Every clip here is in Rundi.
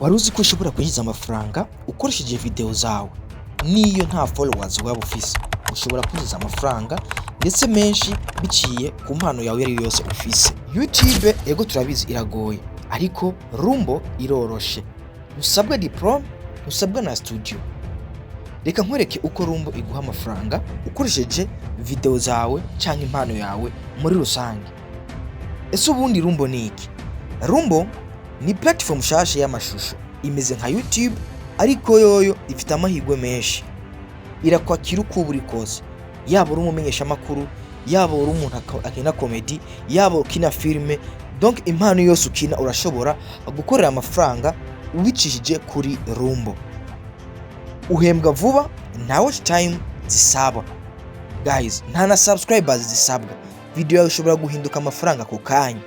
Wari uzi ko ushobora kwinjiza amafaranga ukoresheje video zawe? Niyo nta followers waba ufise, ushobora kwinjiza amafaranga, ndetse menshi, biciye ku mpano yawe iyo ari yo yose ufise. YouTube, ego turabizi, iragoye, ariko Rumble iroroshe. Ntusabwa diplôme, ntusabwa na studio. Reka nkwereke uko Rumble iguha amafaranga ukoresheje video zawe canke impano yawe muri rusange. Ese ubundi Rumble ni iki? Rumble ni platform nshasha y'amashusho, imeze nka YouTube, ariko yoyo ifite amahirwe menshi. Irakwakira uko uba uri kose, yaba uri umumenyeshamakuru, yaba uri umuntu akina comedy, yaba ukina filime, donc impano yose ukina urashobora gukorera amafaranga ubicishije kuri Rumble. Uhembwa vuba, nta watch time zisaba guys, nta na subscribers zisabwa. Video yawe ishobora guhinduka amafaranga ako kanya.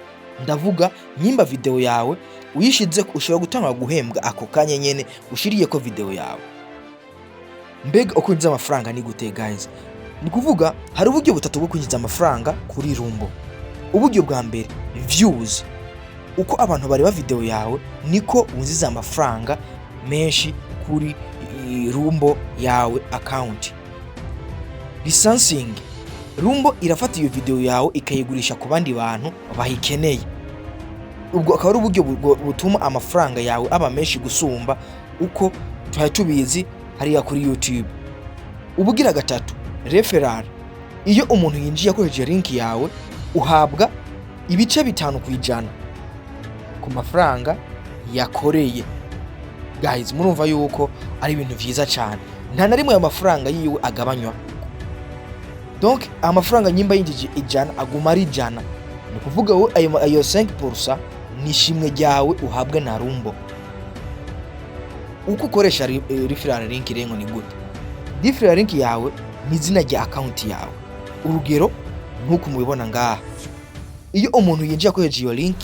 Ndavuga nyimba video yawe uyishize, ushobora gutangura guhembwa ako kanya nyene ushiriyeko video yawe. Mbega uko winjiza amafaranga ni gute guys? Ni kuvuga hari uburyo butatu bwo kwinjiza amafaranga kuri Rumble. Uburyo bwa mbere, views. Uko abantu bareba video yawe niko winjiza amafaranga menshi kuri Rumble yawe account. Licensing: Rumble irafata iyo video yawe ikayigurisha ku bandi bantu bayikeneye. Ubwo akaba ari uburyo butuma amafaranga yawe aba menshi gusumba uko twari tubizi hariya kuri YouTube. Ubugira gatatu, referral. Iyo umuntu yinjiye akoresheje link yawe, uhabwa 5% ku mafaranga yakoreye. Guys, murumva yuko ari ibintu vyiza cyane. Nta na rimwe ayo mafaranga yiwe agabanywa. Donc amafaranga nyimba yinjije 100, aguma ari 100. Ni ukuvuga wowe ayo 5% ni ishimwe ryawe uhabwa na Rumble. Uko ukoresha referral link rero ni gute? Referral link yawe ni izina rya account yawe, urugero nk'uko mubibona ngaha. Iyo umuntu yinjiye akoresheje iyo link,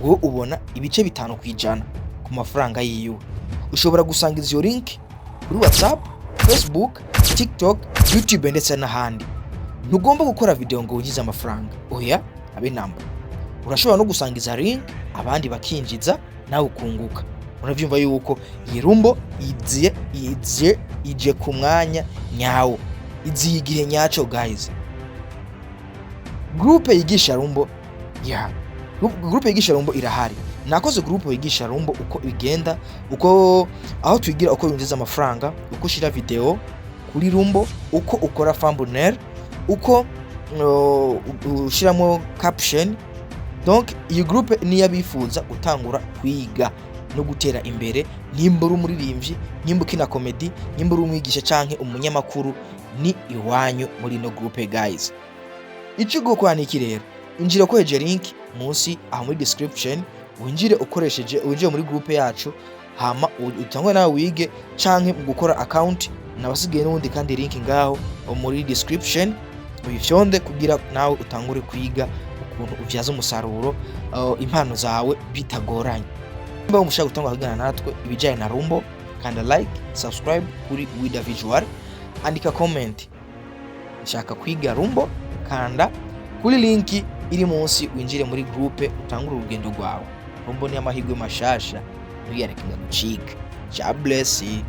wowe ubona 5% ku mafaranga yiwe. Ushobora gusangiza iyo link kuri WhatsApp, Facebook, TikTok, YouTube ndetse n'ahandi. Ntugomba gukora video ngo winjize amafaranga, oya, abe namba. Urashobora no gusangiza link, abandi bakinjiza, nawe ukunguka. Uravyumva yuko iyi Rumble iziye iziye ije ku mwanya nyawo, iziye igihe nyaco guys. Groupe yigisha Rumble, ya groupe yigisha Rumble irahari. Nakoze groupe yigisha Rumble uko bigenda, uko aho twigira uko winjiza amafaranga, uko ushira video kuri Rumble, uko ukora thumbnail, uko ushiramo caption. Donc iyi groupe niyo abifuza gutangura kwiga no gutera imbere. Nimba uri umuririmbyi, nimba ukina comedy, nimba uri umwigisha canke umunyamakuru, ni iwanyu muri ino groupe guys. Icyo gukora ni iki rero? Injira ukoresheje link munsi aho muri description, winjire ukoresheje, winjire muri groupe yacu, hama utangwe nawe wige, canke mu gukora account nabasigaye n'ubundi kandi link ngaho muri description, uyifyonde kugira nawe utangure kwiga ukuntu uvyaza umusaruro impano zawe bitagoranye. Nimba mushaka gutangura kwigana natwe ibijanye na Rumble, kanda like, subscribe kuri Wida Visual, andika comment "Nshaka kwiga Rumble", kanda kuri linki iri munsi winjire muri groupe, utangure urugendo rwawe. Rumble ni amahirwe mashasha, ntuyareke ngo agucike. God bless you.